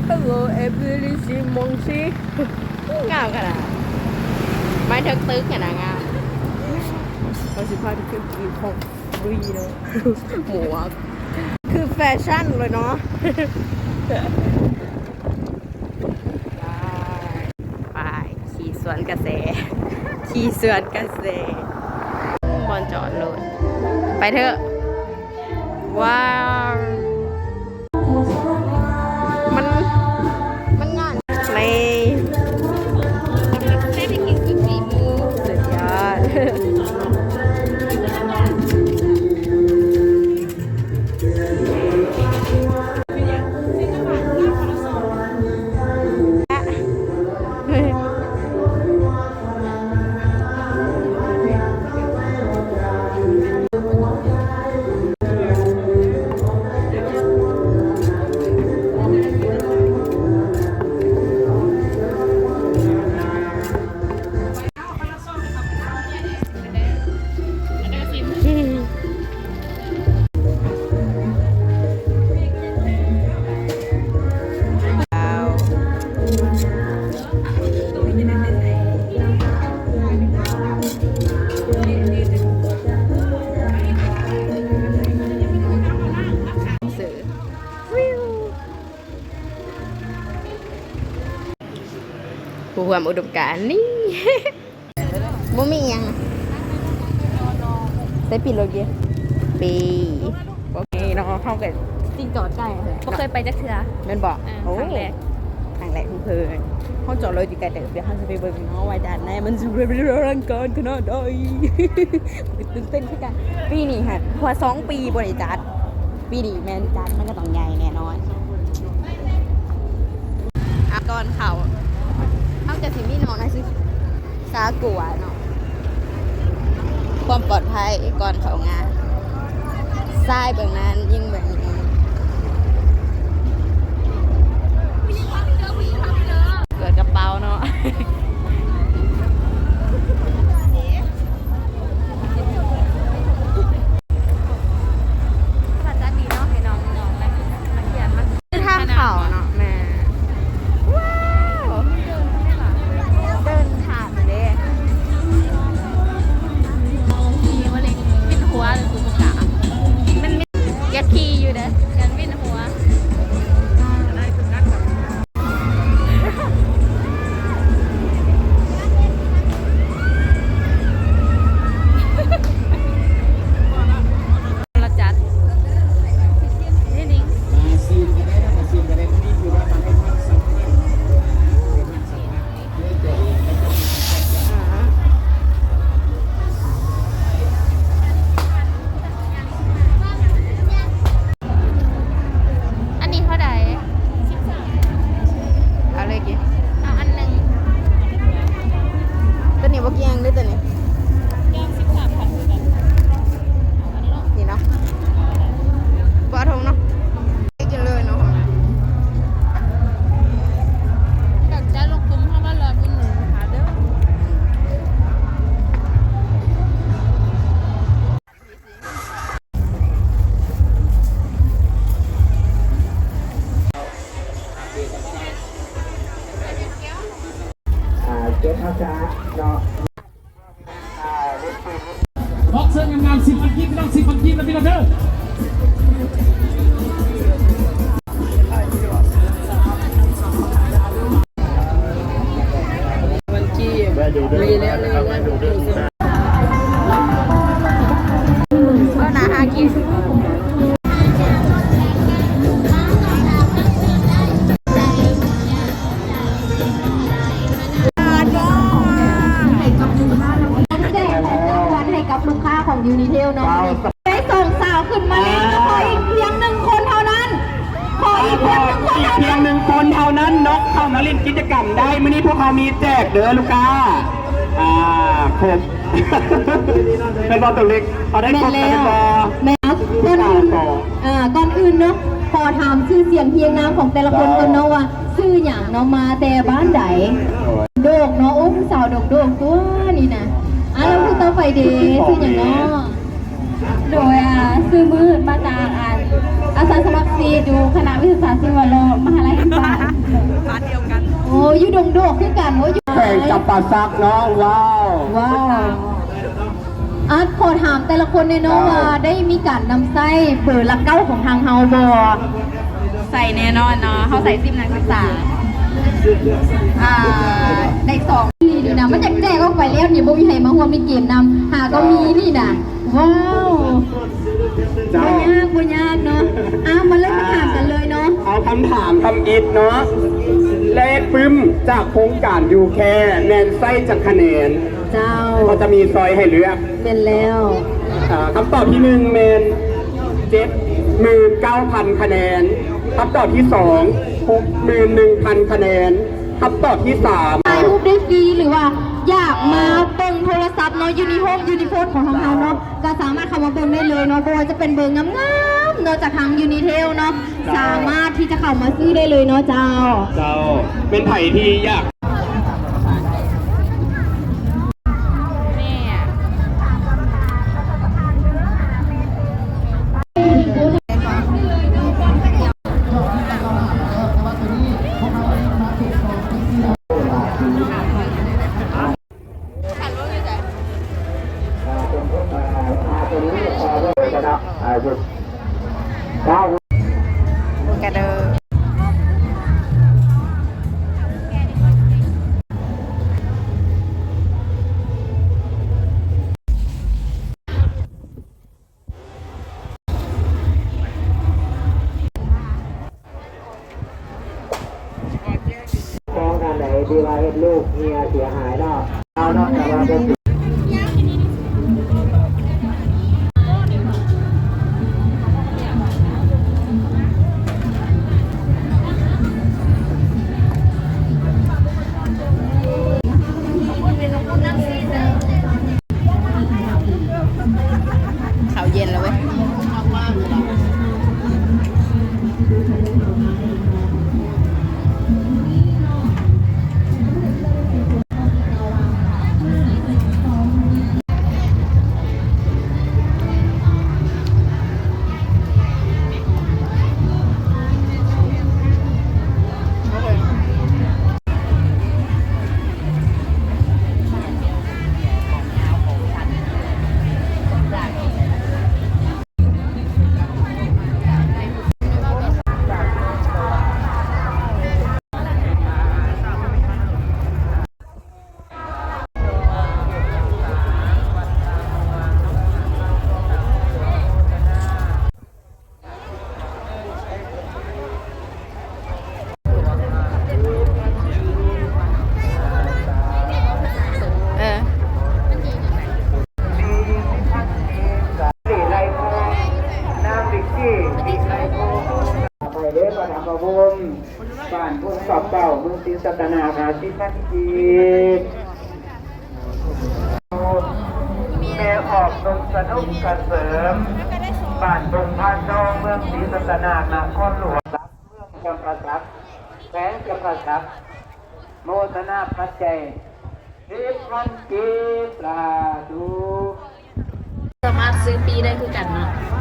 Hello everybody, ຊີມອງຊີ ງາມຂະໜາດ ໄມ້ເທິງຕຶກຫັ້ນນະ ງາມ. ເຮົາຊິພາທຸກຄົນໄປກິນຂອງຟຣີເນາະ ໝວກ ຄືແຟຊັ່ນເລີຍເນາະ. ໄປ ໄປ ຂີ່ສວນກະແສ ຂີ່ສວນກະແສ ບ່ອນຈອດລົດ ໄປເຖາະ. ວ້າວ ມັນ ມັນງ່າຍເລີຍ ສຸດຍອດ. ຜູ້ຮ່ວມອຸດົມການນີ້ ບໍ່ມີຫຍັງ ໃສ່ປີໂລດເດ ປີ ໂອເຄເນາະ. ເຮົາກໍຊິຈອດໃກ້ ບໍ່ເຄີຍໄປຈັກເທື່ອ ແມ່ນບໍ່? ເອີ ໂອ້ ຄັ້ງແລກ ຄັ້ງແລກຂອງເພິ່ນ. ເຮົາຈອດລົດຢູ່ໃກ້ເຕີບ ດຽວເຮົາຊິໄປເບິ່ງເນາະວ່າຈາດໃດມັນຊິອະລັງການຂະໜາດໃດ. ຕື່ນເຕັ້ນຄືກັນ ປີນີ້ຫັ້ນ ເພາະວ່າສອງປີບໍ່ໄດ້ຈັດ ປີນີ້ແມ່ນຈັດ ມັນກໍຕ້ອງໃຫຍ່ແນ່ນອນ. ອ່ະ ກ່ອນເຂົ້າ ເຮົາກໍຊິມີນ້ອງນັກສຶກສາກົວເນາະ ຄວາມປອດໄພກ່ອນເຂົ້າງານ ຊາຍເບື້ອງນັ້ນ ຍິງເບື້ອງນີ້ ກວດກະເປົາເນາະ. ທາງເຂົ້າເນາະ ແມ່ ວ້າວ ເດີນຜ່ານເດ້ ມີວ່າເລັກ ເປັນຫົວ ຫຼື ກູບໍ່ກະ ມັນ ຢາກຂີ່ຢູ່ເດ້ ຢ້ານວິນຫົວ. ລະຈັດ ນີ້ນີ້ ອັນນີ້ເທົ່າໃດ? ເອົາເລີຍກິ ເອົາອັນໜຶ່ງ. ໂຕນີ້ບໍ່ກ່ຽງເດ້ ໂຕນີ້ ແກ້ວສິບສາມພັນຄືກັນ ນີ້ເນາະ ບໍ່ເອົາຖົງເນາະ. ໄປກິນເລີຍເນາະ ແບບໃຈລົງກຸ່ມເຮົາມາລອດອຸດໜູນຫາເດີ. ອ່າ ເກັບພາສາເນາະ. ເນາະ ເຊີນງາມໆ ສິບພັນກີບ ພີ່ນ້ອງ ສິບພັນກີບນະ ພີ່ນ້ອງເດີ. ມັນກີ້ ດີແລ້ວ ດີແລ້ວ ເອີ ໜ້າຫາກິນ. ແຈກຂອງລາງວັນໃຫ້ກັບລູກຄ້າຂອງຢູນິເທວເນາະ. ໄດ້ສອງສາວຂຶ້ນມາແລ້ວ ຂໍອີກພຽງໜຶ່ງຄົນເທົ່ານັ້ນ ຂໍອີກພຽງໜຶ່ງຄົນເທົ່ານັ້ນ ພຽງໜຶ່ງຄົນເທົ່ານັ້ນເນາະ ເຂົ້າມາຫຼິ້ນກິດຈະກຳໄດ້. ມື້ນີ້ພວກເຮົາມີແຈກເດີລູກຄ້າ ອ່າ ຄົບ ແມ່ນບໍ່ ຕົວເລັກ ເອົາໄດ້ຄົບແລ້ວ ແມ່ນບໍ່? ແມ່ນ ກ່ອນອື່ນ ເອີ ກ່ອນອື່ນເນາະ ຂໍຖາມຊື່ສຽງຮຽງນາມຂອງແຕ່ລະຄົນກ່ອນເນາະ ວ່າຊື່ຫຍັງເນາະ ມາແຕ່ບ້ານໃດ? ໂດກເນາະ ໂອ້ ຜູ້ສາວໂດກໆ ຕົວນີ້ນະ. ອ່າ ແລ້ວຜູ້ຕໍ່ໄປເດ ຊື່ຫຍັງເນາະ? ໂດຍ ອ່າ ຊື່ມືດ ມາຈາກ ອ່າ ອາສາສະໝັກຊີດູ ຄະນະວິທະຍາສາດຊີວະເລາະ ມະຫາໄລແຫ່ງຊາດ. ຢູ່ດົງໂດກຄືກັນບໍ່? ຢູ່ແຂວງຈຳປາສັກເນາະ. ວ້າວ ວ້າວ. ອາ ຂໍຖາມແຕ່ລະຄົນແດ່ເນາະ ເຈົ້າ ວ່າໄດ້ມີການນຳໃຊ້ເບີຫຼັກເກົ້າຂອງທາງເຮົາບໍ່? ໃສ່ແນ່ນອນເນາະ, ເຮົາໃສ່ຊິມນັກສຶກສາ ອາ ໄດ້ສອງ ນີ້ນະ ມັນຢາກແຈກອອກໄປແລ້ວນີ້ ບໍ່ມີໃຜມາຮ່ວມໃນເກມນຳ ຫາກໍມີນີ້ນະ. ວ້າວ ເຈົ້າ ບໍ່ຍາກ ບໍ່ຍາກເນາະ. ເອົາ ມາເລີ່ມຄຳຖາມກັນເລີຍເນາະ. ເອົາຄຳຖາມທຳອິດເນາະ, ເລກປຶ້ມຈາກໂຄງການຢູແຄ ແມ່ນໃຊ້ຈັກຄະແນນ? ເຈົ້າ ເຂົາຈະມີຊອຍໃຫ້ເລືອກ. ແມ່ນແລ້ວ. ເອີ ຄຳຕອບທີໜຶ່ງແມ່ນເຈັດໝື່ນເກົ້າພັນຄະແນນ, ຄຳຕອບທີສອງ ຫົກໝື່ນໜຶ່ງພັນຄະແນນ, ຄຳຕອບທີສາມ ຖ່າຍຮູບໄດ້ຟຣີ ຫຼືວ່າຢາກມາເບິ່ງໂທລະສັບເນາະ ຢູນິໂຮມ ຢູນິໂຟນຂອງທາງເຮົາເນາະ ກໍສາມາດເຂົ້າມາເບິ່ງໄດ້ເລີຍເນາະ, ບໍ່ວ່າຈະເປັນເບີງາມໆເນາະ ຈາກທາງຢູນິເທວເນາະ ເຈົ້າ ສາມາດທີ່ຈະເຂົ້າມາຊື້ໄດ້ເລີຍເນາະເຈົ້າ. ເຈົ້າ ແມ່ນໃຜທີ່ຢາກ ກະເດີ. ຂອງທ່ານໃດທີ່ວ່າເຮັດລູກເມຍເສຍຫາຍເນາະ ເອົາເນາະ ແຕ່ວ່າບໍ່ ເຂົ້າເຢັນແລ້ວເວີຍ. ເອີ ໄປເດີ ປະຖຳມະວົງ ບ້ານໂພນເຂົ້າເປົ້າ ເມືອງສີສັດຕະນາກ ຫ້າສິບພັນກີບ. ແມ່ອອກ ສົມສະໜຸກ ກະເສີມ ບ້ານດົງພານທອງ ເມືອງສີສັດຕະນາກ ນະຄອນຫຼວງ ເມືອງຈຳປາສັກ ແຂວງຈຳປາສັກ ໂມທະນາປັດໄຈ ສິບພັນກີບ ສາທຸ. ສາມາດຊື້ປີ້ໄດ້ຄືກັນເນາະ.